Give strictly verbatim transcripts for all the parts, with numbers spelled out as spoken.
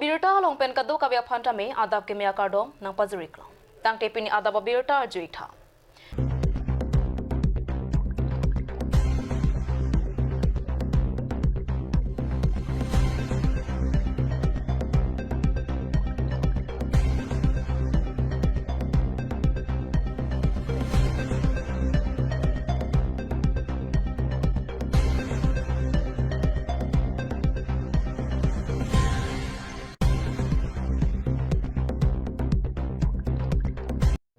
Birta along pen kadokave aphan tame adap keme akardom nangpajir-iklo. Tangte pini adap abirta arju-ik tha.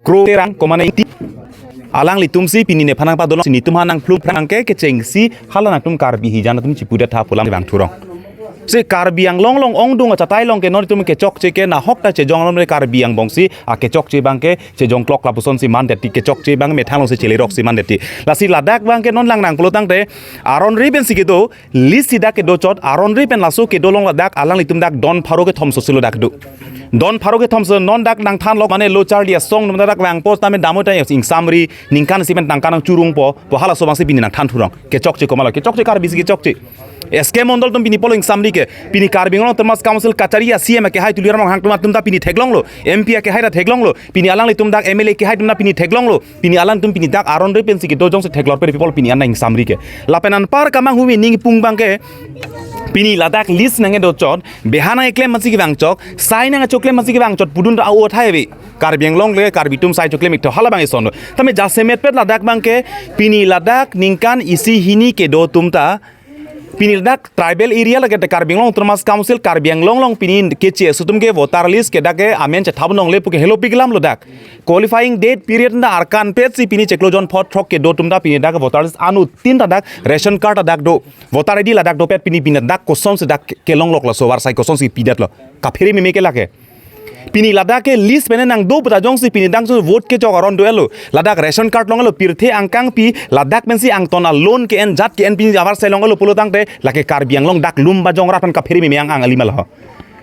Kro Terang, komane ingti. Alanglitum si pini nephan nangpadolong si netum aphan nangphlum phrang ke kechengsi hala nangtum Karbi hijan atum chipudet tha pu alam vangthu rong. Si Karbi Anglong along ongdung achatai along ke non itum kechokche ke nahok ta chejong along le Karbi angbong si akechokche abang ke chejongklok lapuson si mandet ti, kechokche abang methang along si chelerok si mandet ti. Lasi ladak abang ke non lang nang pulo tangte aron ri pen si kedo, list si dak kedo chot, aron ri pen laso kedo along ladak alanglitum dak don pharo kethom so silo dak do. Don pharo kethom so non dak nangthanlok mane lo charli asong num dak vangpo tame damo ta ingsamri ningkan isi pen tangka nangchurungpo, pu halaso abang si pini nangthan thurong. Kechokche komatlo, kechokche Karbi si kechokche. S K Mondol atum pini pulo ingsamri ke, pini Karbi Anglong Autonomous Council kachari a-C M akehai Tuliram Ronghang atum atum ta pini theklonglo, M P akehai ta theklonglo, pini alanglitum dak M L A kehai atum ta pini theklonglo, pini alangtum pini dak aron ri pen si kedo jongsi theklor pe people pini an nang ingsamri ke. Lapen anpar kamanghu mi ning pung abang ke, pini ladak list nangkedo chot, beha nangkeklem aphan si kevang chot, sai nangchoklem aphan si kevang chot, pudun ra o thai ave. Karbi Anglong le Karbi atum sai choklem-ik tho hala abang ison. Tame jasemetpet ladak abang ke, pini ladak ningkan isi hini kedo atum ta, pini ladak tribal area lake te Karbi Anglong Autonomous Council Karbi Anglong along pini keche aso atum ke voter list ke dak ke amen chethap nongle pu ke helopik alam lo dak. Qualifying date period na arkan pet si pini chiklo jon phongo throk kedo atum ta pini dak voter list anuttin ta dak ration card ta dak do. Voter I D ladak dopet pini pini dak kosonsi dak kelonglok laso varsai kosonsi pidetlo. Kaphere meme ke lake. Pini ladak ke list pen nangdo puta jongsi pini dang so vote kechok aron do-etlo. Ladak ration card long-etlo, pirthe angkangpi ladak pensi angton a-loan ke-en jat ke-en pini avarsai long-etlo pulo tangte lake Karbi Anglong dak lum bajong rat pen kaphere meme ang ang alim lo.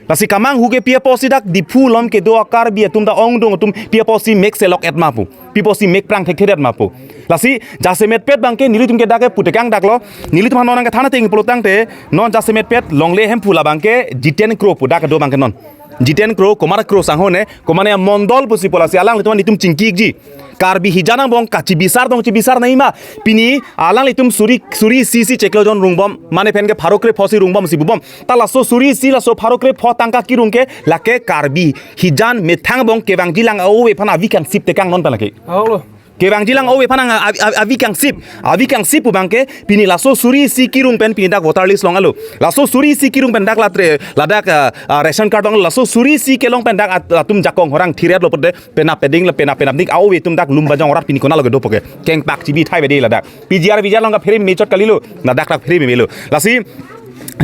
Lasi kamanghu ke pi apotsi dak Diphu along kedo a-Karbi atum ta ongdung atum pi apotsi mek selok et ma pu, pi apotsi mek prang thekthedet ma pu. Lasi jasemetpet abang ke nelitum ke dak ke putekang daklo, nelitum aphan non nangkethan ateng pulo tangte non jasemetpet longle Hemphu labang ke Jiten Kro pu dak kedo abang ke non. Jiten Kro, Kumar Kro sangho ne, komane mondol pusi pu lasi alanglitum netum chingki-ikji. Karbi hijan angbong kachibisar tong chibisar nangji ma. Pini alanglitum suri suri isi si chiklo jon rungbom, mane pen ke pharo kre pho si rungbom si bubom. Ta laso suri isi laso pharo kre pho tangka kerung ke lake Karbi hijan methang angbong kevangjilang a-ove aphan avi kangsip tekang non pen lake. Olo. Kevangjilang a-ove aphan ang a-, a-, avi kangsip, avi kangsip pu abang ke pini laso suri isi kerung pen pini dak voter list long-etlo. Laso suri isi kerung pen dak latre, ladak, ah, ah, ration card long, laso suri isi kelong pen dak at-, atum jakong horang thiret lo pute penap peding le penap penap dik a-ove atum dak lum bajong rat pini konatlo kedo pu ke. Kengpak chibi thai bedi ladak. P G R V G R along kaphere meme chot kalilo, ladak dak phere meme lo. Lasi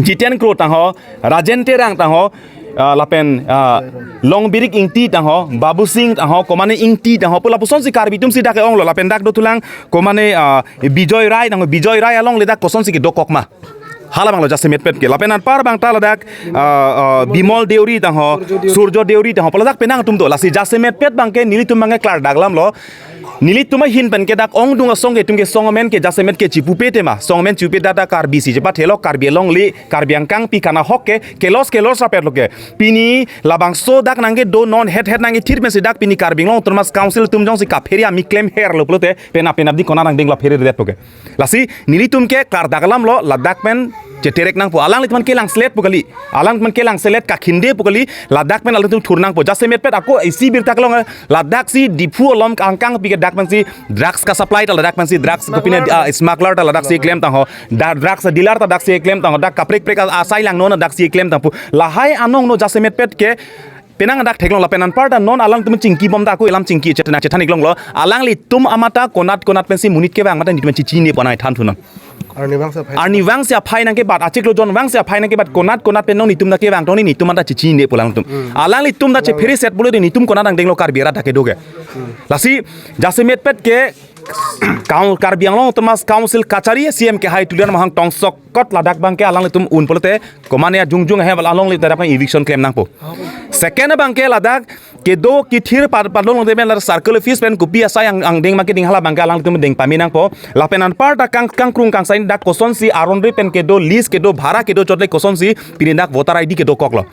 Jiten Kro tangho, Rajen Terang tangho, ah, lapen, ah, Longbirik Ingti tangho, Babu Singh tangho, komane Ingti tangho, pu lapusonsi Karbi atum si dak ke-onglo, lapen dak dothulang, komane, ah, Bijoy Rai tangho, Bijoy Rai alongle dak kosonsi kedokok ma. Hala abang lo jasemetpet ke. Lapen anpar abang ta ladak, ah, ah, Bimol Deuri tangho, Surjo Deuri tangho, pu ladak penang atum do. Lasi jasemetpet abang ke nelitum abang ke klardak alam lo. Nelitum ahin pen ke dak ongdung asong ke itum ke song amen ke jasemet ke chipupe tema. Song amen chipupe dak dak Karbi si chepathelo, Karbi alongle, Karbi angkangpi kanahok ke, kelos kelos rapetlo ke. Pini labangso dak nangkedo non het het nangkethir pensi dak pini Karbi Anglong Autonomous Council atum jongsi kaphere ami klemherlo pulote penap penap dik konat nangdenglo pheredetpo ke. Lasi nelitum ke klardak alam lo, ladak pen cheterek nangpo, alanglitum aphan kelang selet pu kali, alanglitum aphan kelang selet kakhinde pu kali, ladak pen alanglitum thur nangpo. Jasemetpet ako isi birta kelong, ladak si Diphu along angkangpi ke dak pensi drugs ka-supply ta ladak pensi drugs kopine, ah, smuggler ta ladak si klem tangho, da drugs dealer ta dak si klem tangho, dak kaprek prek a-, asai langno na dak si klem tangpo. Lahai anong no jasemetpet ke penang dak theklong lapen anpar ta non alanglitum chingkibom ta ako ilam chingki chetna chethan-iklonglo. Alanglitum amat ta konat konat pensi monit kevang amat ta netum chichine pu nangthan thunon. Arnivang si aphai. Arnivang si aphai nangkebat, achiklo jon vang si aphai nangkebat, konat konat pen non netum ta kevang tong netum amat ta chichine pu alanglitum. Hmm. Alanglitum ta chephere set pulote netum konat nangdenglo Karbi arat ta kedo ke. Hmm. Lasi jasemetpet ke Kau-, Karbi Anglong Autonomous Council kachari C M kehai Tuliram Ronghang tongsokot ladak abang ke alanglitum un pulote komane ajungjung ahem alongle ladak abang eviction klem nangpo. Second abang ke ladak kedo kethir pad-, padlong longte pen ladak circle office pen kopi asai ang, angdeng abang ke ding hala abang ke alanglitum deng pame nangpo. Lapen anpar ta kang, kangkrung kangsai dak kosonsi aron ri pen kedo list kedo bhara kedo chotle kosonsi pini dak voter I D kedokoklo.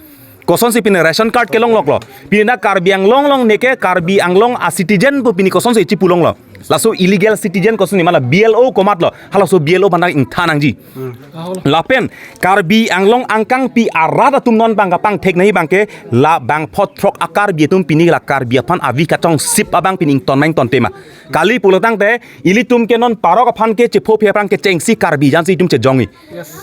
Kosonsi pini ration card kelongloklo. Pini na Karbi Anglong along neke Karbi Anglong a citizen pu pini kosonsi chipulonglo. Laso illegal citizen kosonsi mala B L O komatlo. Halaso B L O aphan ingthan nangji. Lapen Karbi Anglong angkangpi arat atum non bang kapangthek nangji abangke la bangpho throk a Karbi atum pini la Karbi aphan avi kachongsip abang pini ington ma ington tema. Kali pulo tangte ilitum ke non parok aphan ke chepho phe aphrang kechengsi Karbi hijan si itum chejongji.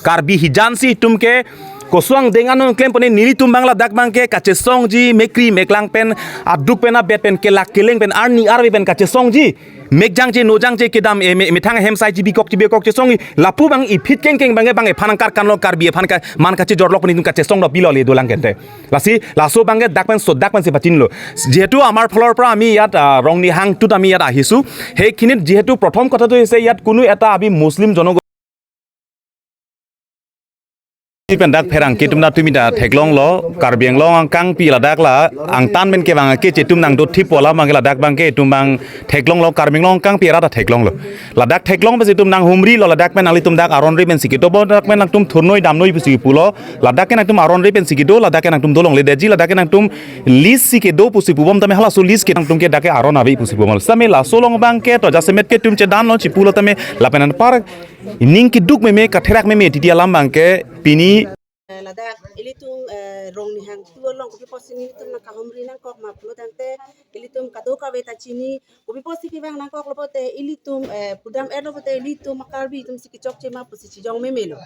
Karbi hijan si itum ke kosuang deng anon klem pone nelitum bang ladak abangke kachesongji mekri meklang pen aduk pen abet pen kelak keleng pen arni arve pen kachesongji. Mekjangche nojangche kedam e me- methang hem sai G B kok G B kok chesongji lapu bang iphit kengkeng bangke bang ephan angkar kanlo Karbi ephan ka man kachejorlok pon itum kachesong do pilo le dolang kente. Lasi laso abangke dak pen so dak pen si pachinilo. Jihetu amar pholor pra ami yat ah, Rongni hangtut ami yat ahisu. He khinit jihetu prothom kotha tu ise yat kunu eta abi Muslim jono pen dak pherangke atum na tumi ta theklonglo Karbi Anglong angkangpi ladak la angtan pen kevang ke chetum nang do thip pola mangke ladak abangke itum bang theklonglo Karbi Anglong angkangpi arat ta theklonglo. Ladak theklong pensi itum nang humrilo ladak pen nanglitum dak aron ri pensi kedo bo dak pen nangtum thurnoi damnoi pusi pulo ladak ke nangtum aron ri pensi kedo ladak ke nangtum dolongledetji ladak ke nangtum list si kedo pusi pubom tame halaso list ke nangtum ke dak ke aron ave pusi pubom. Same laso along abangke to jasemet ke itum chedanlo chipulo tame lapen anpar ining keduk meme katherak meme titi alam abangke pini Eh, ladak ilitum eh, Rongni hangtut along kopi apotsi nelitum nangkahumri nangkok ma pulo tangte ilitum kadokave ta chini kopi apotsi kevang nangkoklo pote ilitum eh, pudam erlo pote ilitum a Karbi atum si kechokche ma pusi chejong memelo.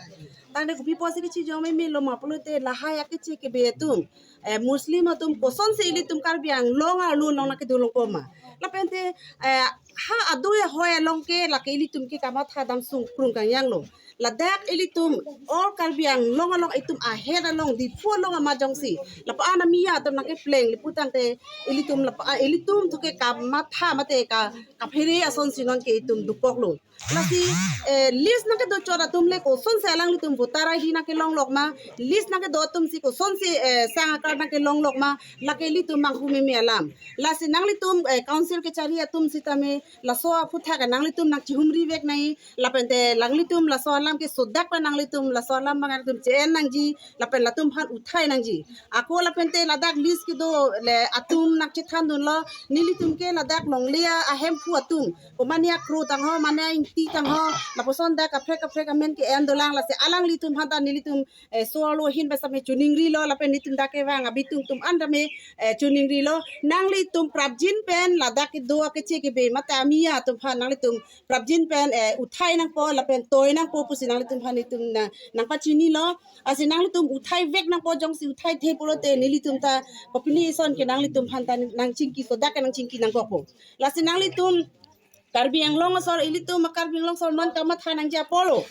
Tangte kopi apotsi kechejong memelo ma pulote lahai akeche kebe atum eh, Muslim atum kosonsi ilitum Karbi Anglong arlo along nangkedolongpo ma. Lapente eh, ha adoi ahoi along ke lake ilitum ke kamatha dam sungkrung kangyanglo. Ladak ilitum all Karbi Anglong along itum ahead along Diphu along amat jongsi lapa-an ami atum nangkepleng lapu tangte ilitum lapa ah, ilitum thu ke kamatha mate ka kaphere asonsi non ke itum dukoklo. Lasi eh, list nangkedochot atum le kosonsi alanglitum voter I D nangkelonglok ma, list nangkedo atum si kosonsi eh, sang akar nangkelonglok ma, lake ilitum manghu meme alam. Lasi nanglitum eh, council kechari atum sitame laso aphuthak nanglitum nangchihumri vek nai lapente nanglitum laso alam ke sodak pa nanglitum laso alam bang nangtum che-en nangji lapen latum aphan uthai nangji ako lapente ladak list kedo le atum nangchethan dunlo nelitum ke ladak longle ahemphu atum komania kro tangho mania ingti tangho lapuson dak kaprek kaprek amen ke-en dolang lasi alanglitum aphan ta nelitum eh, so arlo ahin besame chuningrilo lapen nelitum dak kevang abitung atum an tame eh, chuningrilo nanglitum prapjin pen ladak kedo akeche kebe mate ami atum aphan nanglitum prapjin pen eh, uthai nangpo lapen toi nangpo pusi nanglitum aphan itum na nangpachinilo. Lasi nanglitum uthai vek nangpo jongsi uthai the pulote nelitum ta population ke nanglitum aphan ta nangchingki sodak ke nangchingki nangkokpo. Lasi nanglitum Karbi Anglong asor ilitum Karbi Anglong asor non kamatha nangji apotlo.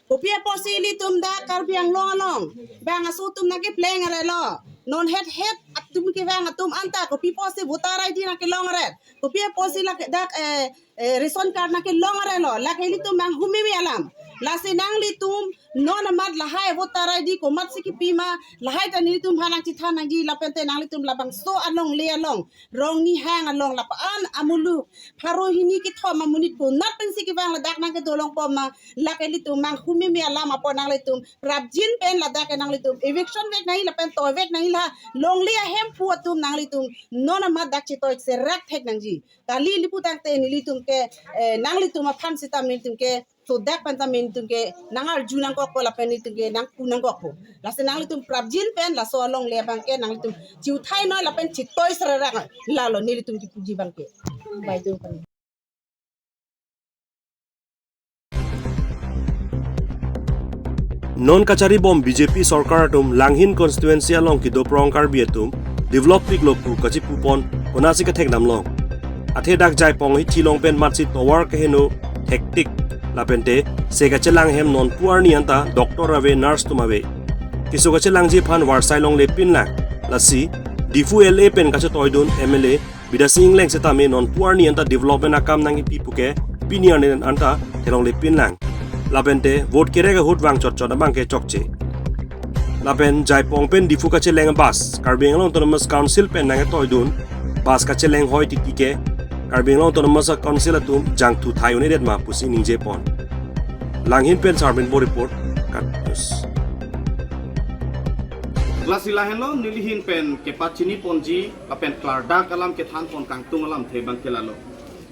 Kopi apotsi ilitum dak Karbi Anglong along bang aso atum nangkepleng arelo. Non het het atum kevang atum anta kopi apotsi voter I D nangkelong aret. Kopi apotsi lake dak eh, eh, ration card nangkelong arelo. Lake ilitum manghu meme alam. Lasi nanglitum non amat lahai voter I D komatsi kipi ma lahai ta nelitum aphan nangchethan nangji lapente nanglitum labangso alongle along Rongni hang along lapa-an amuluk pharo hini kethom amonit konat pensi kevang ladak nangkedolongpo ma lake ilitum manghu meme alam apot nanglitum prapjin pen ladak ke nanglitum eviction vek nangji lapen toi vek nangji la longle ahemphu atum nanglitum non amat dak chetoi serak thek nangji. Kali lapu tangte nelitum ke eh, nanglitum aphan sitame nelitum ke sodak pen tame nelitum ke nangarju nangkokpo lapen nelitum ke nangpu nangkokpo. Lasi nanglitum prapjin pen laso alongle abangke nanglitum chiuthai noi lapen chitoi serak lalo nelitum kipuji abangke. Bai tu kan. Non kacharibom B J P sorkar atum Langhin constituency along kedo prong Karbi atum develop piklo pu kachipupon konatsi kethek damlong. Athe dak Jaipong hithi along pen matsi tovar keheno hectic lapente se kachelang hem nonpu arni anta doctor ave nurse atum ave. Keso kachelangji aphan varsai longle pinlang. Lasi Diphu L A pen kachetoidun M L A Bidya Sing Engleng setame nonpu arni anta development akam nangkipi puke pini arni anta thelongle pinlang. Lapente vote kerek ahut vang chotchot abangke chokche. Lapen Jaipong pen Diphu kacheleng bus Karbi Anglong Autonomous Council pen nangketoidun bus kacheleng hoi titi ke Karbi Anglong Autonomous Council atum jangthu thai un-edet ma pusi ningjepon. Langhin pen Sarmin Bo report, Kat News. Lasi lahenlo nelihin pen kepachini ponji lapen klardak alam kethan pon kangtung alamthe abang ke lalo.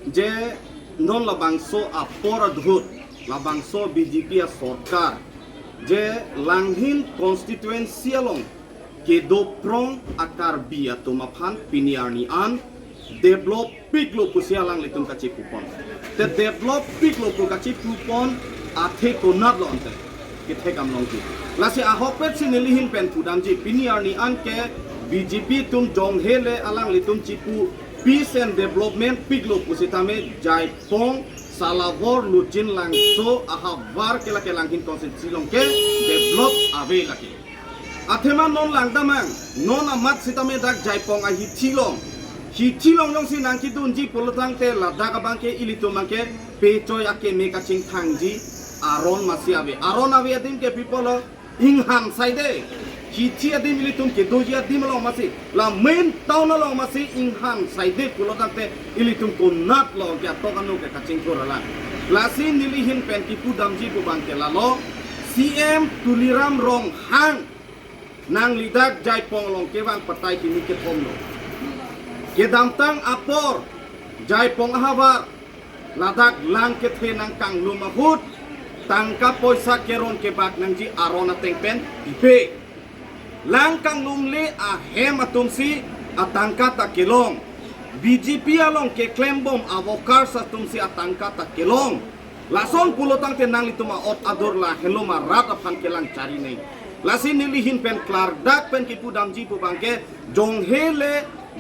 Je non labangso apor adhut, labangso B J P asorkar, je Langhin constituency along kedo prong a-Karbi atum aphan pini arni an develop piklo pusi alanglitum kachipu pon. Te develop piklo pu kachipu pon athe konatlo ante kethek amlong ki. Lasi ahokpet si nelihin pen pudamji, pini arni an ke B J P atum jonghe le alanglitum chipu peace and development piklo pusitame Jaipong, Salawor, Luchinlangso ahavar ke lake Langhin constituency along ke develop ave lake. Athema non langdamang, non amat sitame dak Jaipong ahithi along. Hithi along jongsi nangkedunji pulotangte ladak abang ke ilitum abang ke pechoi akeme kachingthangji aron masi ave. Aron ave adim ke pi pulo, inghan saide. Hithi adim ilitum kedoji adim along masi, la main town along masi inghan saide pulotangte ilitum konatlo ke atok anu ke kachingthur alam. Lasi nelihin pen kipudamji pu abang ke lalo, C M Tuliram Ronghang nangli dak Jaipong along kevang patai kimi kethom lo. Kedamtang apor Jaipong ahavar ladak lang kethe nangkanglum ahut tangka poisa keron kebak nangji aron ateng pen ipe. Lang kanglumle ahem atumsi atangka ta kelong. B J P along keklembom a-workers atumsi atangka ta kelong. Lason pulotangte nanglitum a-ot adur lahenlo ma rat aphan kelang chari neng. Lasi nelihin pen klardak pen kipudamji pu abang ke jonghe le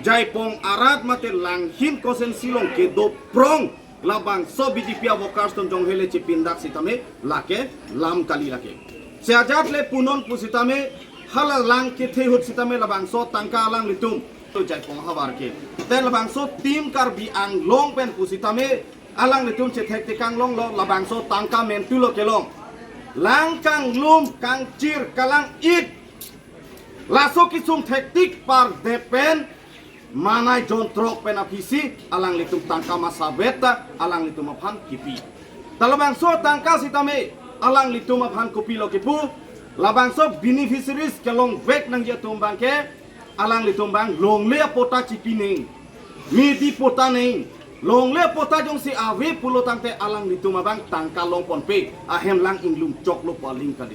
Jaipong arat mate Langhin constituency along kedo prong labangso B J P a-workers atum jonghe le chipindak sitame lake lam kali lake. Se ajat le punon pusitame hala lang kethe ahut sitame labangso tangka alanglitum to Jaipong ahavar ke. Te labangso Team Karbi Anglong pen pusitame alanglitum chethek tekang longlo, labangso tangka mentu lo kelong. Lang kanglum kangchir kalang-it. Laso kesung thektik par depen manai jon throk pen aphisi alanglitum tangka masavet ta alanglitum aphan kipi. Ta labangso tangka sitame alanglitum aphan kopilo kipu, labangso beneficiaries kelongvek nangji atum abang ke alanglitum abang longle apota chipi neng, midi pota neng, longle apota jongsi ave pulotangte alanglitum abang tangka long ponpe, ahem lang inglum choklo pu aling kali.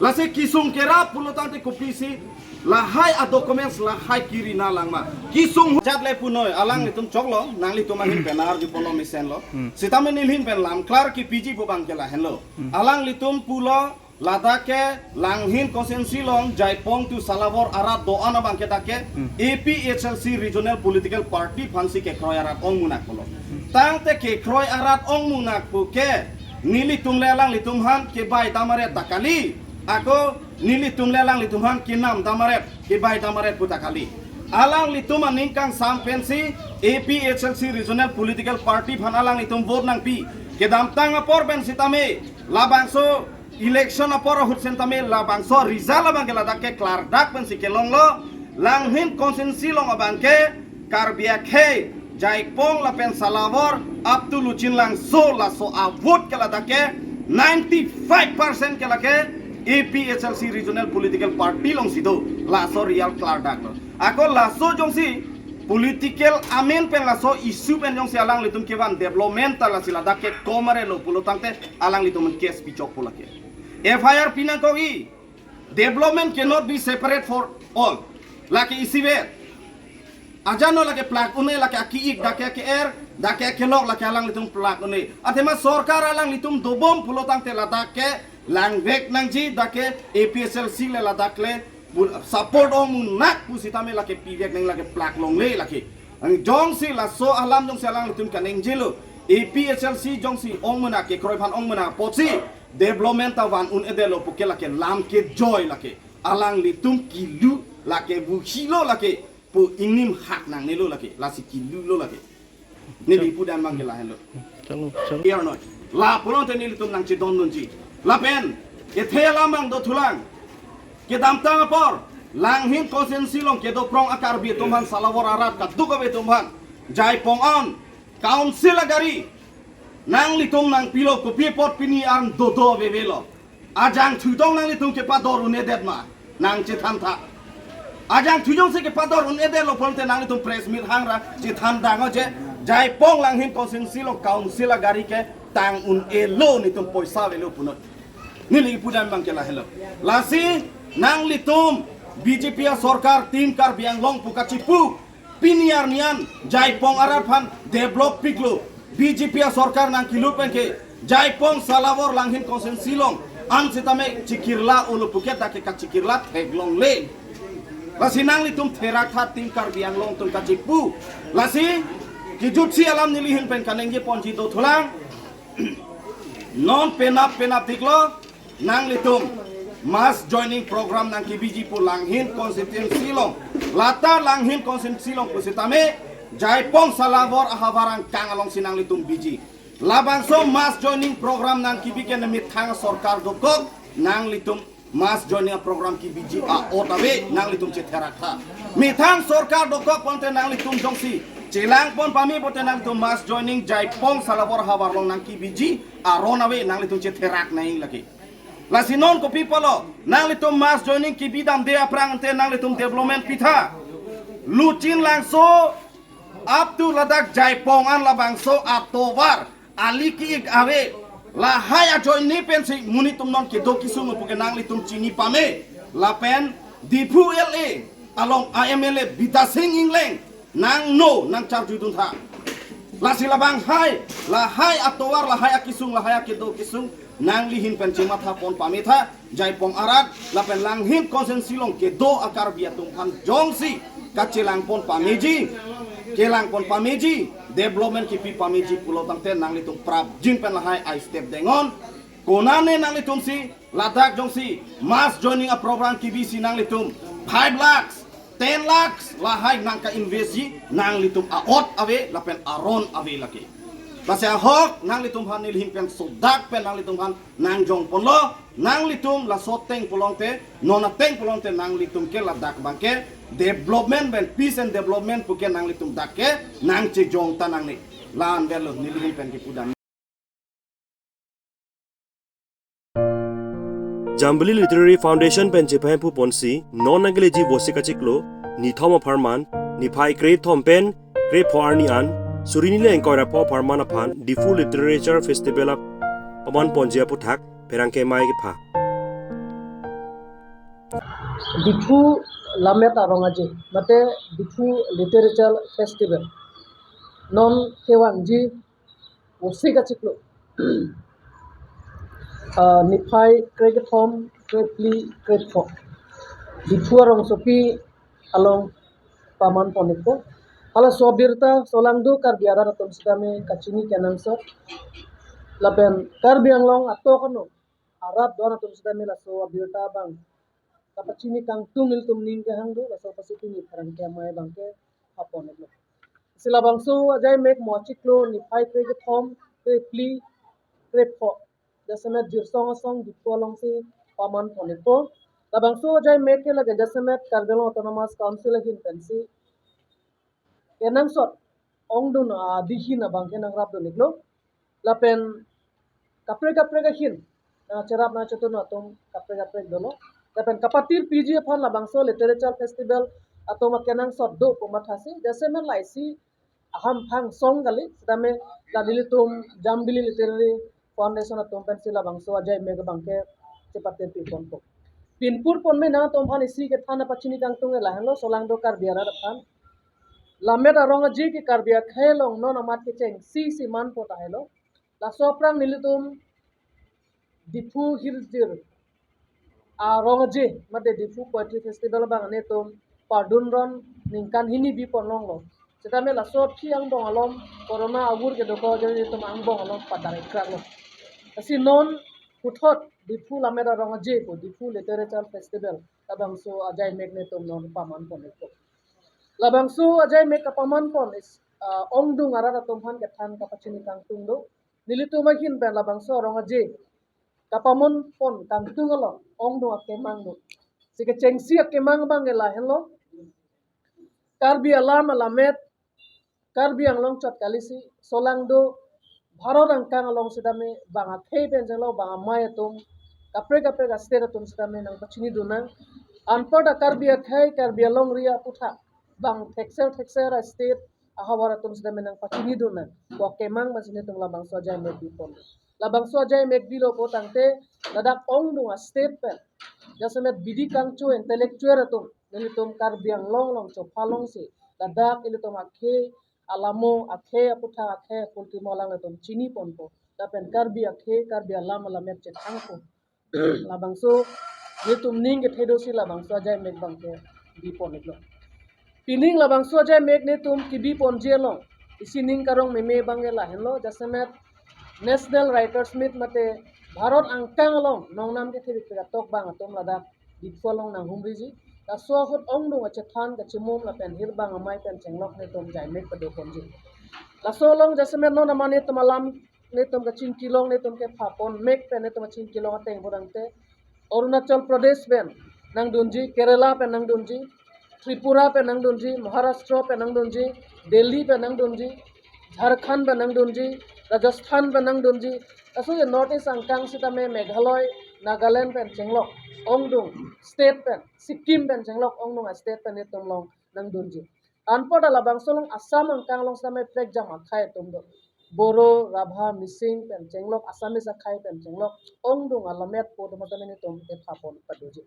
Lasi kesung kerap pulotangte kopisi lahai a-documents lahai kiri na langma. Kesung ajat le punoi alanglitum choklo, nanglitum ahin pen arju ponlo mesenlo. Hmm. Sitame nelihin pen lam klar kipiji pu abang ke lahenlo. Hmm. Alanglitum pulo ladak ke Langhin constituency along Jaipong to Salawor arat do-an abang ke dak ke Hmm. A P H L C Regional Political Party aphansi kekroi arat ongmunak pulo. Tangte kekroi arat ongmunak pu ke nelitum le alanglitum aphan kebai dam aret ta kali. Ako nelitum le alanglitum aphan kenam dam aret, kebai dam aret pu ta kali. Alanglitum aning kangsam pensi A P H L C Regional Political Party aphan alanglitum vote nangpi. Kedamtang apor pen sitame labangso election apor ahut sitame labangso result abang ke ladak ke klardak pensi kelonglo. Langhin constituency along abang ke Karbi akhei, Jaipong lapen Salawor up to Luchinlangso laso a-vote ke ladak ke ninety-five percent ke lake A P H L C Regional Political Party alongsi do. Laso real klardak lo. Ako laso jongsi political amen pen laso issue pen jongsi alanglitum kevan development ta lasi ladak ke komare lo pulotangte alanglitum case pichok pu lake. F I R pinangkok-i, development cannot be separate for all. Lake isivet. Ajano lake plak un-e, lake aki-ik, dak ke ke-er, dak ke kelok, lake alanglitum plak un-e. Athema sorkar alanglitum dobom pulotangte ladak ke langvek nangji, dak ke A P H L C le ladak le bul-, support ongmunak pusitame lake pivek nang lake plak longle lake. Ang jongsi laso alam jongsi alanglitum kanengjelo, A P H L C jongsi ongmunak kekroi aphan ongmunak apotsi development ta van un-edetlo pu ke lake lam kejoi lake. Alanglitum kilu lake, buhilo lake, pu ingnim hak nangnelo lake, lasi kilulo lake. Neli pudam abang ke lahenlo. Chalo, chalo. Iya noi. La pulote nelitum nangchedondunji. Lapen kethe alam abang dothulang. Kedamtang apor Langhin constituency along kedo prong a-Karbi atum aphan, Salawor arat kaduk ave atum aphan, Jaipong an council agari nanglitum nangpilo, kopi apot pini an dodo avevelo. Ajangthu tong nanglitum kepador un-edet ma, nangchethan tha. Ajang thujong si kepador un-edetlo pulote nanglitum press meet hangra chethan dang-o je, Jaipong Langhin constituency along council agari ke tang un-elo, netum poisa avelo punot. Neli pudam abang ke lahelo. Lasi nanglitum B J P asorkar, Team Karbi Anglong pu kachipu, pini arni an Jaipong arat aphan develop piklo, B J P asorkar nangkelut pen ke Jaipong Salawar Langhin constituency along an sitame chikirla-olo puke dak ke kachikirla theklongle. Lasi nanglitum therak tha, Team Karbi Anglong atum kachipu. Lasi kejutsi alam neli ahin pen kaningje ponji dothulang. Non penap penap diklo, nanglitum mass joining program nangkebiji pu Langhin constituency along. Lata Langhin constituency along pusitame Jaipong Salawar ahavar angkang alongsi nanglitum biji. Labangso mass joining program nangkebi ke methang sorkar dokok, nanglitum mass joining program kebiji a-ot ave, nanglitum chetherak tha. Methang sorkar dokok pulote nanglitum jongsi chelangpon pame pulote nanglitum mass joining Jaipong Salawar ahavar along nangkebiji aron ave, nanglitum chetherak nang lake. Lasi non kopi pulo, nanglitum mass joining kebi damde aphrang te nanglitum development pitha. Luchinlangso up to ladak Jaipong an labangso atovar ali ki-ik ave. Lahai ajoine pensi monit atum non kedo kesung puke nanglitum chini pame. Lapen Diphu L A along a M L A Bidya Sing Engleng nangno nangcharjudun tha. Lasi labang hai, lahai atovar, lahai akesung, lahai akedo kesung nangli ahin pen chematha pon pame tha. Jaipong arat lapen Langhin constituency along kedo a-Karbi atum aphan jongsi kachelangpon pameji, kelangpon pameji, development kepi pameji pulo tangte nanglitum prapjin pen lahai a-step deng-on. Konane nanglitumsi ladak jongsi mass joining a-program kebisi nanglitum five lakhs, ten lakhs lahai nangka-invest ji, nanglitum a-ot ave lapen aron ave lake. Lasi ahok nanglitum aphan neli ahin pen sodak pen nanglitum aphan nangjong ponlo, nanglitum laso ateng pulote, non ateng pulote nanglitum ke ladak abang ke development pen, peace and development puke nanglitum dak ke nangchejong ta nangne. La-an avelo neli ahin pen kepudam. Jambili Literary Foundation pen chepahemphu ponsi non nangkeleji Vosik achiklo nithom apharman, niphai krethom pen krepho arni an, suri hini ingkoi ra pho apharman aphan Diphu Literature Festival a-, paman ponji aputhak pherangke amei kepha. Diphu Lammet Arong Aje mate Diphu Literature Festival non kevangji Vosik achiklo, ah, niphai krekethom, krephli, krepho, Diphu arongsopi along paman pon-ikpo. Halaso abirta solangdo Karbi arat atum sitame kachini kenangsot lapen Karbi Anglong atok ano arat don atum sitame laso abirta abang kapachini kangtung ilitum ning kehang do, laso apotsi pini pherangke amei abang ke pha pon-iklo. Lasi labangso ajai mek mo achiklo niphai krekethom, krephli, krepho, jasemet Jirsong Asong Diphu alongsi paman pon-ikpo. Labangso ajai mek ke lake jasemet Karbi Anglong Autonomous Council ahin pensi kenangsot ongdung adihin abang ke nangrapdun-iklo. Lapen kaprek kaprek ahin nangcherap nangchetun atum kaprek kaprek dolo. Lapen kapatir piji aphan labangso Literature Festival atum akenangsot do pu mathasi, jasemet laisi ahamphang song kali, sitame la nelitum Jambili Literary Foundation atum pensi labangso ajai mek abang ke chepatir pi ponpo. Pinpur ponme nangtum aphan isi kethan apachini kangtung ke lahenlo, solangdo Karbi arat aphan. Lammet Arong Aje ke Karbi akhei along non amat kechengsi si manpo tahelo. Laso aphrang nelitum Diphu Hirjir Arong Aje mate Diphu Poetry Festival abang netum pardun ron ningkan hini bi pon longlo. Sitame laso aphi angbong along, corona agur kedokok ajoine netum angbong along padang ikraklo. Lasi non puthot Diphu Lammet Arong Aje pu Diphu Literature Festival labangso ajai mek netum non paman pon-ikpo. Labangso ajai mek kapaman pon is, ah, ongdung arat atum aphan kethan kapachini kangtung do. Nelitum ahin pen labangso Arong Aje kapaman pon kangtung along ongdung akemang do. Si kechengsi akemang abang ke lahenlo. Karbi alam alamet, Karbi Anglong chot kalisi, solangdo Bharat angkang along sitame bang akhei pen jenglo, bang amei atum, kaprek kaprek a-state atum sitame nangpachinidun nang. Anparta Karbi akhei, Karbi alongri aputhak bang thekser thekser a-state ahavar atum sita menang pachinidun nang. Wa kemang masi netum labangso ajaimek bipon. Labangso ajaimek bilo po tangte ladak ongdung a-state pen jasemet bidi kangcho intellectual atum nelitum Karbi Anglong along chophalongsi ladak ilitum akhei alamo, akhei aputhak, akhei akultimo alanglitum chiniponpo. Lapen Karbi akhei, Karbi alam alamet chethangpo. Labangso netum ning kethe dosi labangso ajaimek abangke bipon-iklo. Pining labangso ajaimek netum kebiponji along isi ning karong meme abangke lahenlo, jasemet National Writers Meet mate Bharat angkang along nongnam kethepik atok bang atum ladak Diphu along nanghumriji. Laso ahut ongdung achethan kachimum lapen hirbang amei pen chenglok netum ajaimek padoponji. Laso along jasemet non amat netum alam, netum kachingkilong, netum kephaponmek pen netum kachingkilong ateng pulangte Arunachal Pradesh pen nangdunji, Kerala pen nangdunji, Tripura pen nangdunji, Maharashtra pen nangdunji, Delhi pen nangdunji, Jharkhand pen nangdunji, Rajasthan pen nangdunji. Laso North East angkang sitame Meghalaya, Nagaland pen chenglok ongdung state pen, Sikkim pen chenglok ongdung a-state pen netum along nangdunji. Anparta labangso along Assam angkang along sitame prekjam akhei atum do. Boro, Rabha, Mising pen chenglok, Assamese akhei pen chenglok ongdung alamet po atum sitame netum kephapon padoji.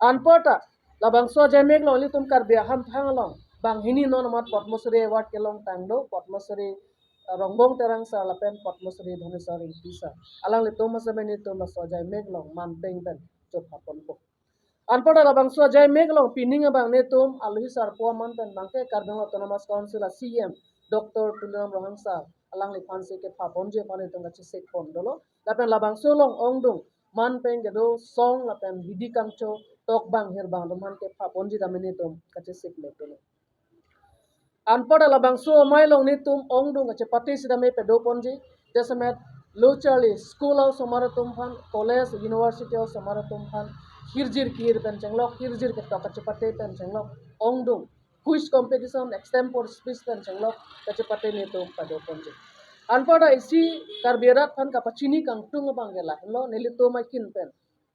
Anparta labangso ajaimek along ilitum Karbi ahamphang along banghini non amat Padma Shri Award kelongtang do, Padma Shri, eh, Rongbong Terang sir lapen Padma Shri Dhaneswar Engti sir. Alanglitum sitame netum laso ajaimek along manpeng pen chophaponpo. Anparta labangso ajaimek along pining abang netum alohi sarpo aman pen abangke Karbi Anglong Autonomous Council a-C E M Doctor Tuliram Ronghang sir alangliphansi kephaponji aphan netum kachesikpon dolo. Lapen labangso along ongdung manpeng kedo song lapen bidi kangcho tokbang hirbang atum aphan kephaponji tame netum kachesik le dolo. Anparta labangso amei along netum ongdung kachepate sitame padoponji, jasemet lo charli school osomar atum aphan, college, university osomar atum aphan hirjir kehir pen chenglok, hirjir ketok kachepate pen chenglok ongdung quiz competition, extempore speech pen chenglok kachepate netum padoponji. Anparta isi Karbi arat aphan kapachini kangtung abangke lahenlo, nelitum ahin pen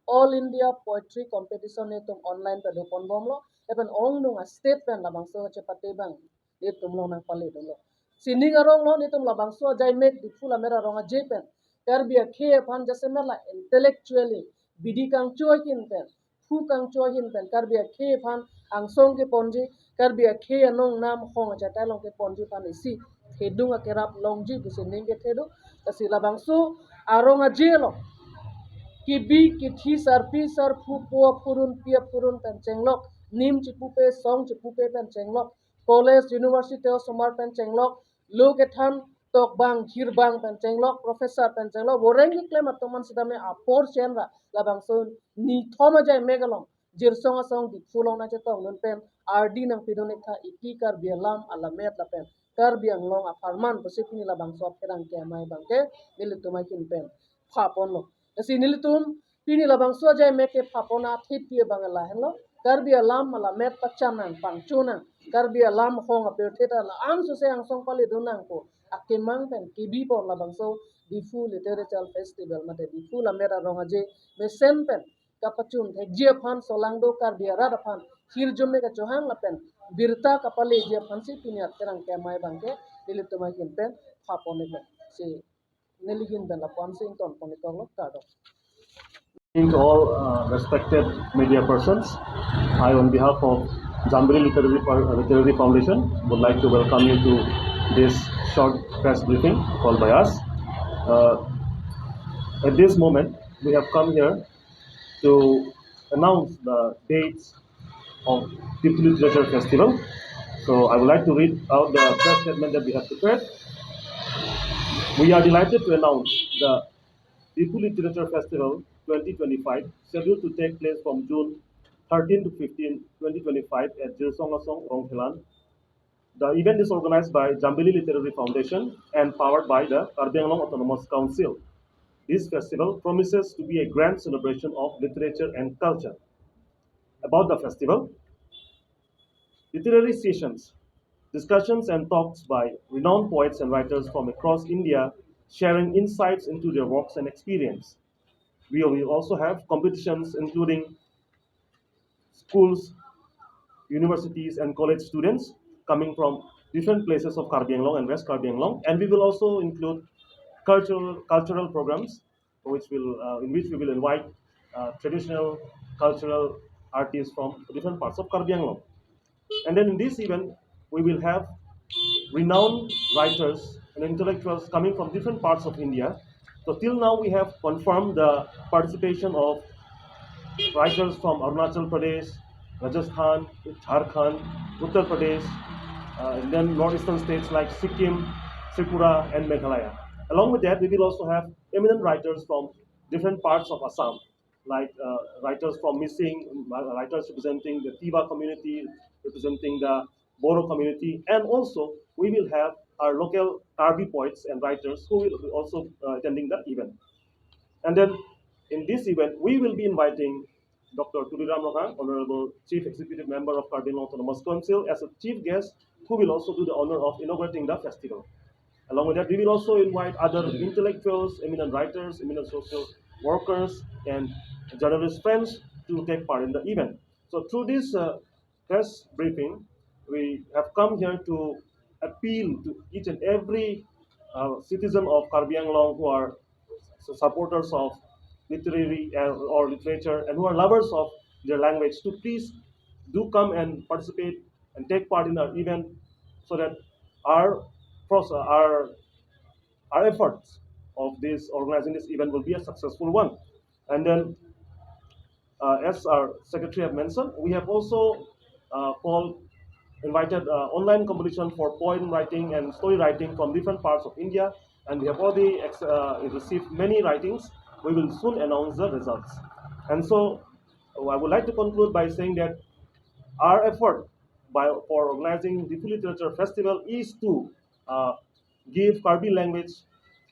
All India Poetry Competition netum online padoponbomlo, lapen ongdung a-state pen labangso kachepate abang netum along nangpaledunlo. Sining arong lo netum labangso ajaimek Diphu lamet arong aje pen Karbi akhei aphan jasemet la intellectually bidi kangcho ahin pen, phu kangcho ahin pen Karbi akhei aphan angsong keponji, Karbi akhei anong nam hong achatai along keponji aphan isi thedung akerap longji pusi ning kethe do. Lasi labangso arong aje along kebi kethi sarpi sarpo, pu aphurun pi aphurun pen chenglok, nim chepupe song chepupe pen chenglok, college, university osomar pen chenglok, lo kethan tokbang hirbang pen chenglok, professor pen chenglok, voreng keklem atum an sitame apor chenra labangso nithom ajaimek along Jirsong Asong Diphu along nangchetongdun pen ardi nangpidun-iktha, iti Karbi alam alamet lapen Karbi Anglong apharman pusi pini labangso apherangke amei abangke nelitum ahin pen phaponlo. Lasi nelitum pini labangso ajaimek kephapon athepi abang lahenlo, Karbi alam alamet pachan nang, pangcho nang, Karbi alam hong apirthe ta la-an sose angsong paledun nangpo akemang pen kebipon labangso Diphu Literature Festival mate Diphu lamet arong aje mesen pen kapachun thekji aphan, solangdo Karbi arat aphan hirjume kachohang lapen birta kapaleji aphansi pini apherangke amei abangke nelitum ahin pen phapon-iklo. Si neli ahin pen lapu-ansi ingtonpon-iklo, kardom. To all, uh, respected media persons, I, on behalf of Jambili Literary, Par-, Literary Foundation, would like to welcome you to this short press briefing called by us. Uh, at this moment, we have come here to announce the dates of Diphu Literature Festival. So I would like to read out the press statement that we have prepared. We are delighted to announce the Diphu Literature Festival twenty twenty-five, scheduled to take place from June thirteen to fifteen, twenty twenty-five at Jirsong Asong Rongphelan. The event is organized by Jambili Literary Foundation and powered by the Karbi Anglong Autonomous Council. This festival promises to be a grand celebration of literature and culture. About the festival, literary sessions, discussions and talks by renowned poets and writers from across India sharing insights into their works and experience. We will also have competitions including schools, universities, and college students coming from different places of Karbi Anglong and West Karbi Anglong. And we will also include cultural, cultural programs, which will, uh, in which we will invite, uh, traditional cultural artists from different parts of Karbi Anglong. And then in this event, we will have renowned writers and intellectuals coming from different parts of India. So till now, we have confirmed the participation of writers from Arunachal Pradesh, Rajasthan, Jharkhand, Uttar Pradesh, uh, and then northeastern states like Sikkim, Tripura, and Meghalaya. Along with that, we will also have eminent writers from different parts of Assam, like, uh, writers from Mising, uh, writers representing the Tiwa community, representing the Bodo community, and also we will have our local Karbi poets and writers who will be also, uh, attending the event. And then in this event, we will be inviting Doctor Tuliram Ronghang, Honorable Chief Executive Member of Karbi Anglong Autonomous Council, as a chief guest, who will also do the honor of inaugurating the festival. Along with that, we will also invite other intellectuals, eminent writers, eminent social workers, and journalist friends to take part in the event. So through this, uh, press briefing, we have come here to appeal to each and every, uh, citizen of Karbi Anglong who are s-, supporters of literary and, or literature, and who are lovers of their language to please do come and participate and take part in our event, so that our pros-, our, our efforts of this, organizing this event, will be a successful one. And then, uh, as our secretary have mentioned, we have also, uh, called, invited, uh, online competition for poem writing and story writing from different parts of India, and we have already ex-, uh, received many writings. We will soon announce the results. And so, uh, I would like to conclude by saying that our effort by, for organizing Diphu Literature Festival is to, uh, give Karbi language,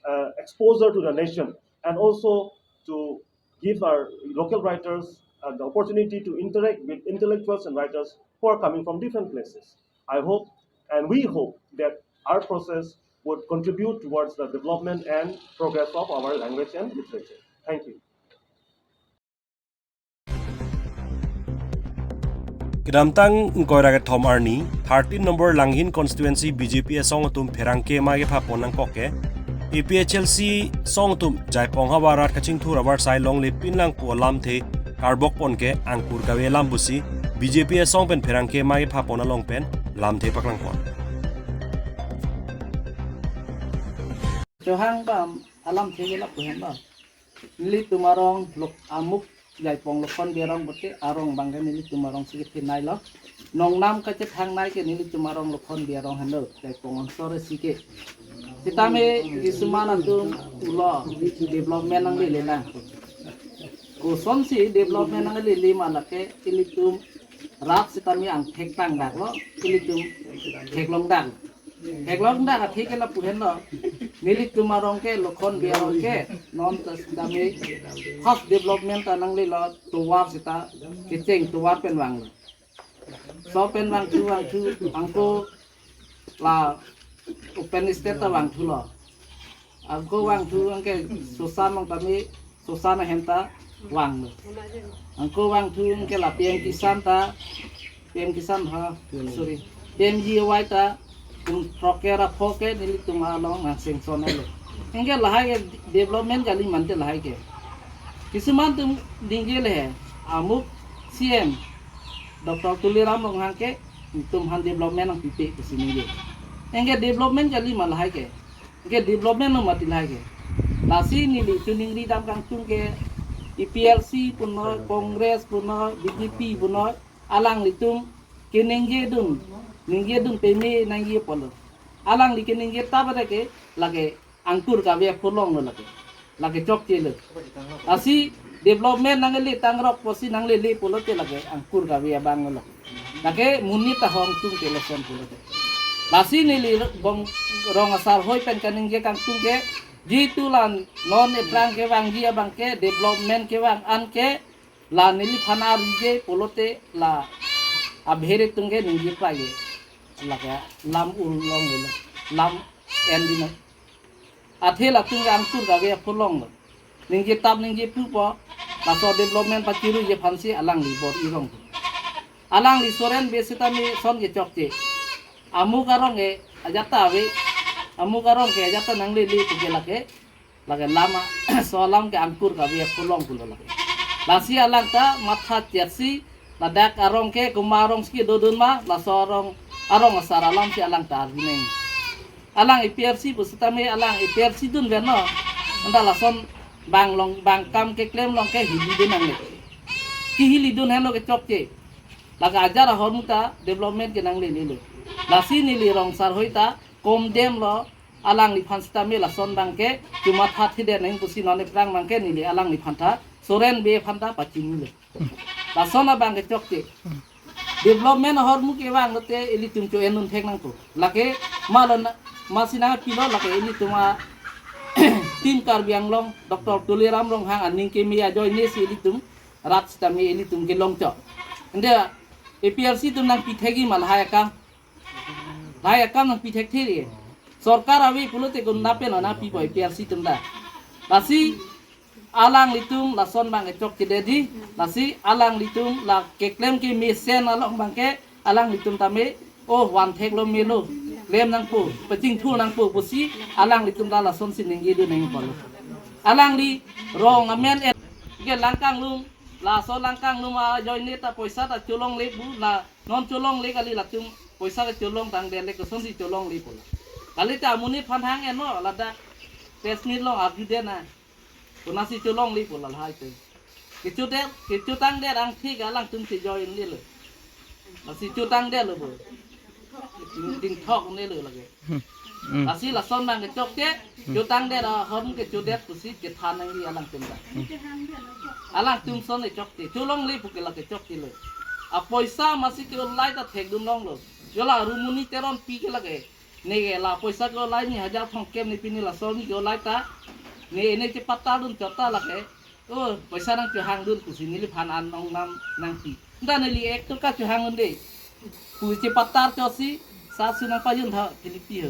uh, exposure to the nation, and also to give our local writers, uh, the opportunity to interact with intellectuals and writers who are coming from different places. I hope, and we hope, that our process would contribute towards the development and progress of our language and literature. Thank you. Kedamtang ingkoi ra kethom arni, thirteen number Langhin constituency B J P asong atum pherangke ma kepha pon nangkok ke, A P H L C asong atum Jaipong havar rat kachingthur avarsai longle pinlang pu alamthe karbok pon ke angkur kave alam pusi B J P asong pen pherangke ma kepha pon along pen lamthe paklang pon. Chohang bam alamthe ke lapu hem ba. Nelitum arong lok amuk Jaipong Lokhon Bey arong bote arong bangke nelitum arong si kethenei lo. Nongnam kachethangnei ke nelitum arong Lokhon Bey arong henlo Jaipong onsor si ke. Sitame kisuman atum pulo development nanglele lang. Kosonsi development nanglele ma lake ilitum rat sitame angthek tangdak lo, ilitum theklong dak. Theklong dak athe ke lapu henlo. Nelitum arong ke Lokhon Bey arong ke non ta sitame first development ta nanglelo tovar sita kecheng tovar pen vanglo. So pen vangthu vangthu angko la open stage ta vangthulo. Angko vangthu angke sosan long tame sosan ahem ta vanglo. Angko vangthu angke la P M Kisan ta, P M Kisan ha, sorry, P M G Y ta kum throkkre ra pho ke nelitum along nang sanction lo. Angke lahai ke development kali mante lahai ke. Kisuman atum ningje le he, amuk C M Doctor Tuliram Ronghang ke itum aphan development nangpipe pusi ningje. Angke development kali ma lahai ke. Angke development lo mati lahai ke. Lasi nelitum ningri dam kangtung ke A P H L C punoi, Congress punoi, B J P punoi, alanglitum keningjedun, ningjedun peme nangji pulo. Alangli keningje ta pada ke lake angkur kave aphu longlo lake. Lake chokche lo. Lasi development nanglele tangrok pusi nanglele pulote lake angkur kave abang lo. Lake monit ahong tung ke lason pulote. Lasi neli bong rong asar hoi pen kaningje kangtung ke jitu la non ephrang kevangji abang ke development kevang an ke la neliphan arje pulote la abhere tung ke ningje prai. Lake lam ul longlo. Lam en dino. Athe latum ke angkur kave aphu longlo. Ningje tap ningje pupo. Laso development pachiruji aphansi alangli bor-i rong. Alangli Soren Bey sitame son kechokche. Amuk arong ke ajat ta ave. Amuk arong ke ajat ta nanglele puke lake. Lake lam a-, so alam ke angkur kave akolong pulo lake. Lasi alang ta matha chetsi ladak arong ke komat arong si kedodun ma, laso arong, arong asar alam si alang ta arvineng. Alang A P R C pusitame alang A P R C dun veno. Anta lason bang long, bang kam keklem long ke hilidun nangne. Kehilidun henlo kechokche. Lake ajat ahormu ta development ke nanglelelo. Lasi neli rong sarhoi ta komdemlo, alangliphan sitame lason bang ke chomatha thedetnang pusi non aphrang bang ke neli alangliphan ta Soren Bey aphan ta pachinilo. Lason abang kechokche. Development ahormu kevang lote ilitum cho-en un thek nangpo. Lake malo na, masi nangpilo lake ilitum a Team Karbi Anglong, Doctor Tuliram Ronghang aning keme ajoine si ilitum rat sitame ilitum kelong chok. Ante A P R C atum nangpi thekji ma lahai akam. Lahai akam nangpi thekthe ri. Sorkar ave pulote konat pen nangpipo A P R C atum ta. Lasi alanglitum lason bang kechokche dei. Lasi alanglitum la keklem kemesen along bang ke alanglitum tame, oh, van theklo melo, klem nangpo, pachingthur nangpo pusi alanglitum ta lasonsi ningjedun nangpo. Alangli rong amen en ke Langkanglum, laso Langkanglum ajoine ta poisa ta cholongle pu, la non cholongle kali, latum poisa ke cholongtangdet le kosonsi cholongle pulo. Kalite amonit aphan hang enlo ladak press meet along arjudet nang. Konatsi cholongle pulo lahai te. Kechodet, kechotangdet angthik alangtum si join lelo. Lasi chotangdetlo bo. Dingthok lelo lake. Hmm. Lasi lason bang kechokche, chotangdet ahormu kechodet pusi kethan nangji alangtum ta. Alangtum son kechokche. Cholongle puke lake chokchelo. Apoisa masi ke-olai ta thekdun longlo. Jo la Rumoni Teronpi ke lake. Ne ke la poisa ke-olai ni hajar thomkep ni pini laso ni ke-olai ta. Ne ne chepatar dun chot ta lake. Oh, poisa nangchohangdun pusi neliphan an nongnam nangpi. Anta neli ek toka chohang un dei pu chepatar chotsi, sa su nangpajun tha kilipi ho.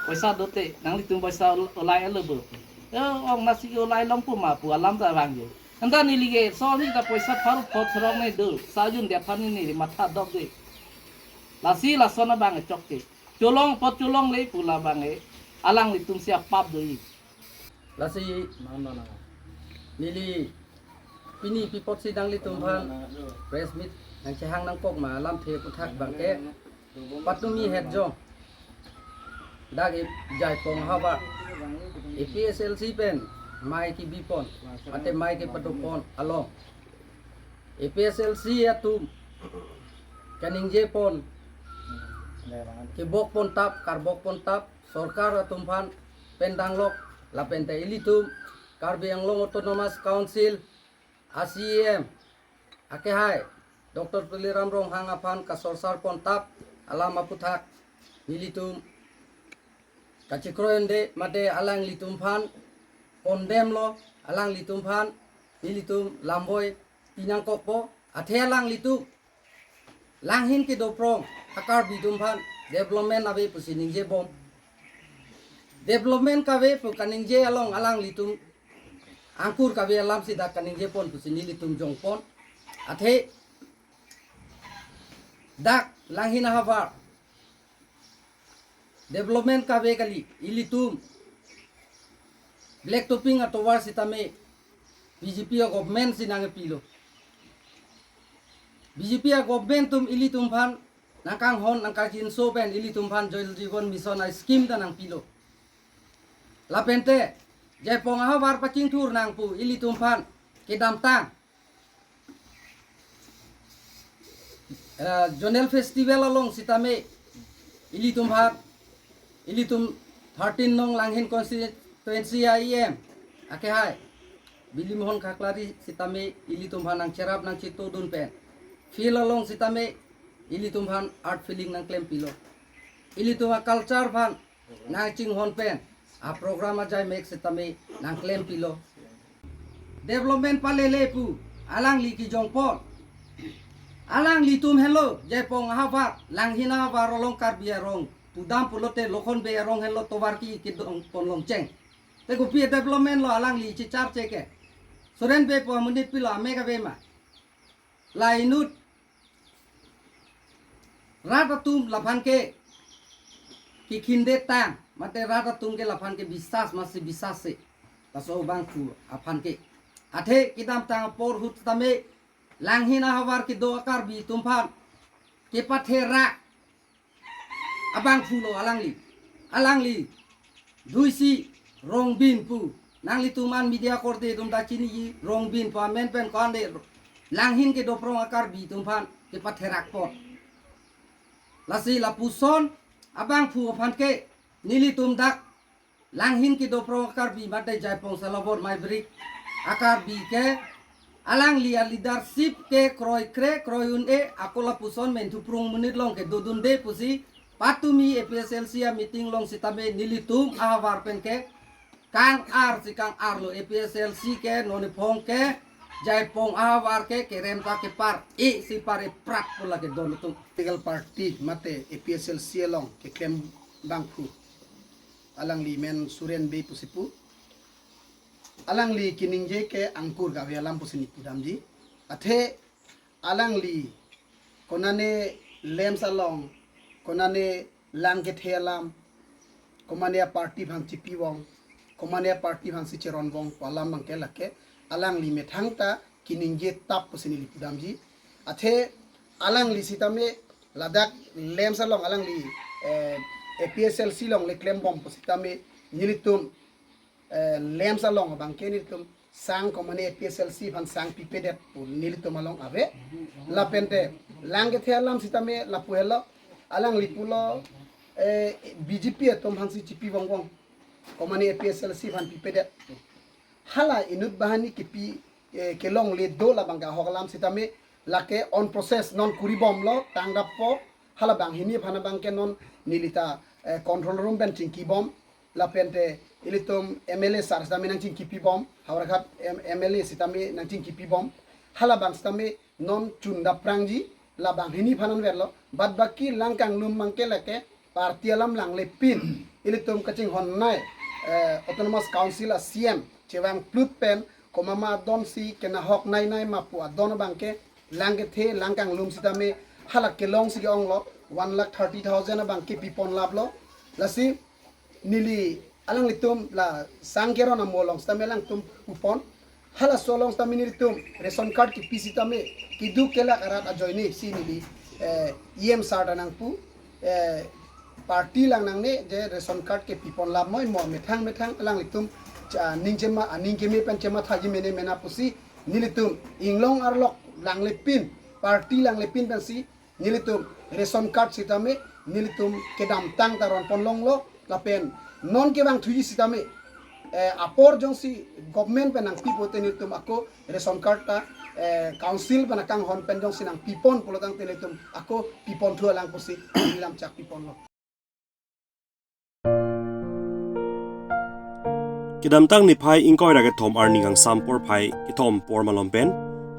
Poisa dote, nanglitum poisa ol-, olai alo bo. Oh, ong nasi ke-olai longpo ma pu alam ta vangji. Anta neli ke, so ni ta poisa pharo phot serong ne do, sa jundet aphan neli matha dok dei. Lasi lason abang chokche. Cholong apot cholongle pu labang ke, alanglitum si apap do-i. Lasi, mano na. Neli pini pi apotsi nanglitum aphan press meet nangchehang nangkok ma alamthe aputhak bang ke, patumi het jo. Dak i Jaipong havar A P H L C pen mei kebipon, ante mei kepadopon along A P H L C atum kaningjepon, kebokpon tap, karbokpon tap, sorkar atum aphan pen danglok, lapen te ilitum Karbi Anglong Autonomous Council a C E M akehai Doctor Tuliram Ronghang aphan kasorsarpon tap alam aputhak nelitum kachekroide mate alanglitum aphan condemn lo, alanglitum aphan nelitum lamvoi pinangkokpo, athe alanglitum langhin kedoprong a-Karbi atum aphan development ave pusi ningjebom. Development kave pu kaningje along alanglitum angkur kave alam si dak kaningjepon pusi nelitum jongpon. Athe dak langhin ahavar development kave kali, ilitum black topping atovar sitame B J P a-government si nangpilo. B J P a-government atum ilitum aphan nangkanghon nangkarjinso pen ilitum aphan Jal Jeevan Mission a-scheme ta nangpilo. Lapen te Jaipong ahavar pachingthur nang pu ilitum aphan kedamtang, eh, zonal festival along sitame ilitum aphan, ilitum thirteen nong Langhin constituency a E M akehai Bilimohon Khaklari sitame ilitum aphan nangcherap nangchetodun pen, field along sitame ilitum aphan art filling nangklempilo. Ilitum a-culture aphan nangchinghon pen a-program ajai mek sitame nangklempilo. Development palele pu alangli kejongpon. Alanglitum henlo Jaipong ahavar, Langhin ahavar along Karbi arong pudam pulote Lokhon Bey arong henlo tovar ke kedongpon longcheng. Te kopi development lo alangli checharche ke? Soren Bey pu amonit pilo, amek ave ma? La inut rat atum laphan ke kikhindet tang, mate rat atum ke laphan ke bisas masi bisas se. Laso abangphu aphan ke. Athe kedamtang apor ahut tame langhin ahavar kedo a-Karbi atum aphan kepatherak abangphu lo alangli. Alangli Duisi Rongbin pu. Nanglitum an media korte atum ta chiniji, Rongbin pu amen pen ko-an de langhin kedo prong a-Karbi atum aphan kepatherak apot. Lasi lapuson abangphu aphan ke nelitum dak langhin kedo prong a-Karbi mate Jaipong Salabor Maibrik a-Karbi ke alangli a-leadership ke kroikre kroiun-e, ako lapuson menthu prung monit along kedodunde pusi patumi A P H L C a-meeting along sitame nelitum ahavar pen ke kang-ar si kang-ar lo. A P H L C ke non ephong ke Jaipong ahavar ke kerem ta kepar-e si pare prat pu lake don atum. Political party mate A P H L C along keklem abangphu, alangli men Suren Bey pusi pu. Alangli keningje ke angkur kave alam pusi neli pudamji. Athe alangli konane LAMPS along, konane lang kethe alam, komane a-party aphan chipivong, komane a-party aphansi cheronvong pu alam abangke lake alangli methang ta keningje tap pusi neli pudamji. Athe alangli sitame ladak LAMPS along alangli, eh, A P H L C along le klembom pu sitame nelitum, eh, LAMPS along abangke nelitum sang komane A P H L C aphan sang pipedet pu nelitum along ave. Lapente lang kethe alam sitame lapu helo, alangli pulo, eh, B J P atum aphansi chipivongvong komane A P H L C aphan pipedet. Hala inut banghini kipi, eh, kelongle do labangke ahok alam sitame lake on process non kuribomlo, tangdappo. Hala banghini aphan abangke non neli ta, eh, control room pen chingkibom. Lapente ilitum M L A sir sitame nangchingkipibom, Howraghat M-, M L A sitame nangchingkipibom. Hala abang sitame non chun daprangji, la banghini aphan anverlo. Bad baki lang kanglum abangke lake party alam langlepin ilitum kachinghonnei, eh, Autonomous Council a-C E M chevangplut pen komat ma adonsi kenahok nainai ma pu adon abangke lang kethe lang kanglum sitame hala kelongsi ke-onglo, one lakh thirty thousand abangke piponlaplo. Lasi neli alanglitum la sang keron amo along sitame alangtum pupon. Halaso along sitame nelitum ration card kipi sitame keduk kelak arat ajoine si neli, eh, E M sir ta nangpu, eh, party lang nangne je ration card ke piponlap moi mo, methang methang alanglitum cha-, aning chema, aning keme pen chemathaji mene mena pusi nelitum inglong arlok langlepin, party langlepin pensi nelitum ration card sitame nelitum kedamtang ta ronponlonglo, lapen non kevangthuji sitame, eh, apor jongsi government pen nangpi pote nelitum ako ration card ta, eh, council pen akanghon pen jongsi nangpipon pulotangte nelitum ako piponthu alang pusi neli lamchak piponlo. Kedamtang niphai ingkoi ra kethom arni kangsam porphai kethom apor malom pen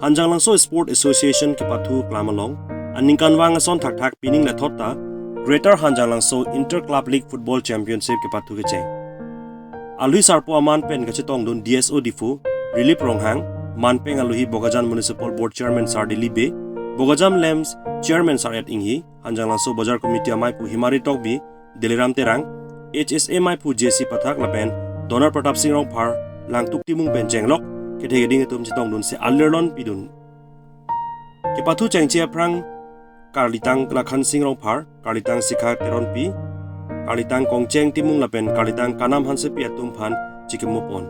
Hanjanglangso Sport Association kepathu klam along aningkanvang ason thakthak pining lethot ta Greater Hanjanglangso Inter Club League Football Championship kepathu kecheng. Alui sarpo aman pen kachetongdun D S O Diphu Rilip Ronghang, manpeng aluhi Bokajan Municipal Board Chairman Sar Dilip Bey, Bokajan LAMPS Chairman Sar Ed Inghi, Hanjanglangso Bazar Committee amaipu Himari Tokbi, Deliram Terang, H S A maiphu J C Pathak lapen Donor Pratap Sing Rongphar, Langtuk Timung pen chenglok kethe keding atum chetongdunsi alirlon pidun. Kepathu chengche aphrang karlitang Lakhan Sing Rongphar, karlitang Sikha Teronpi, karlitang Kongcheng Timung lapen karlitang Kanam Hansepi atum aphan chikimopon.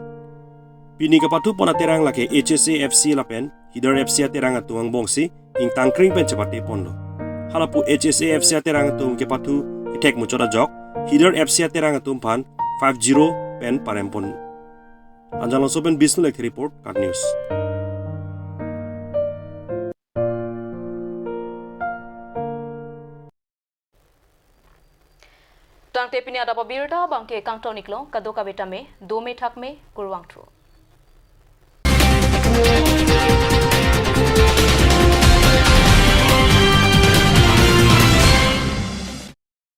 Pini kepathupon aterang lake H S A F C lapen Hidar F C aterang atum angbongsi ingtangkring pen chepate ponlo. Halapu H S A F C aterang atum kepathu kethek muchot ajok, Hidar F C aterang atum aphan five zero pen parempon. Hanjanglangso pen Bishnu Lekthe report, KAT News. Tangte pini adap abirta abangke kangton-iklo, kadokave tame dome thakme, kurvangthu.